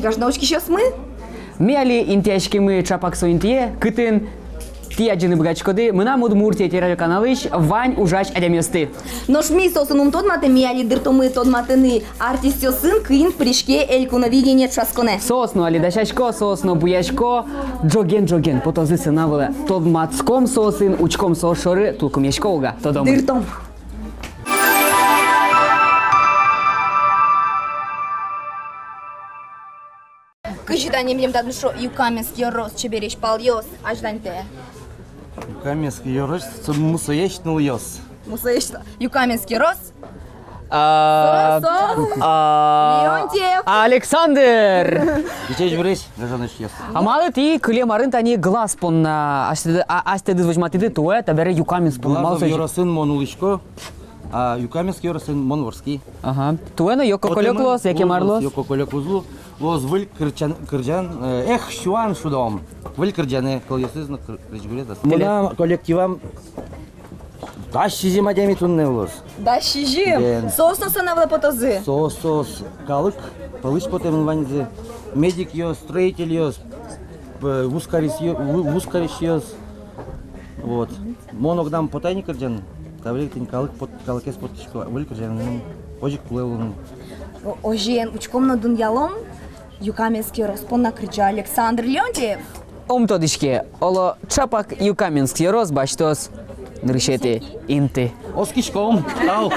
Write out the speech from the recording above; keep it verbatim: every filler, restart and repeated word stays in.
Гажано учкисьёсмы, ми али интыяськимы чапак со интые, кытын тӥ адӟыны быгатӥськоды «Мынам Удмуртие» телерадиоканалысь вань ужась адямиосты. Нош ми соосын ум тодматэ, ми али дыртомы тодматыны артистъёсын, кин пыриське «Элькуновидение» часконэ. Соос но али дасясько, соос но буясько, ӝоген-ӝоген потозы сцена вылэ. Тодматском соосын, учком соос шоры, тулкымъясько уга. Тодомы. Дыртом. Кызьы тани милем татын шуо, Юкаменск ёрос чебересь палъёс, азьланьтэ. Юкаменск ёрос, со мусоесь нылъёс. Мусоесь ныл-, Юкаменск ёрос. А, Со, со. А, Леонтьев. Александр. Ӟечесь-буресь, гажано учкисьёс. А малы тӥ кылем арын тани Глаз понна асьтэды-, а, асьтэдыз возьматӥды, туэ табере Юкаменск понна? Малы Глазов со ёросын мон улӥсько, а Юкаменск ёросын мон вордски. Ага. Туэ но ёко-кольёк луоз, яке мар луоз? Ёко-кольёк уз лу, луоз выль кырӟан, кырӟан, э, «Эх, сюан» шудом. Выль кырӟанэ, кылъёсыз но кыр-, крезьгурез но. Мынам коллективам дас сизьым адями туннэ луоз. Дас сизьым? Бен. Соос но сцена вылэ потозы? Соос, соос калык пӧлысь потэмын ваньзы. Медикъёс, строительёс, э, вузкарисьё-, ву-, вузкарисьёс. Вот. Мон огнам потай ни кырӟаны, табере тӥни калык пот-, калыкез поттӥсько, выль кырӟанэным озьы ик кулэ луыны. О-, озьыен, учком но дунъялом Юкаменск ёрос понна кырӟа Александр Леонтьев. Ум тодӥське, оло, чапак Юкаменск ёрос басьтоз нырысетӥ инты. Оскиськом. Тау.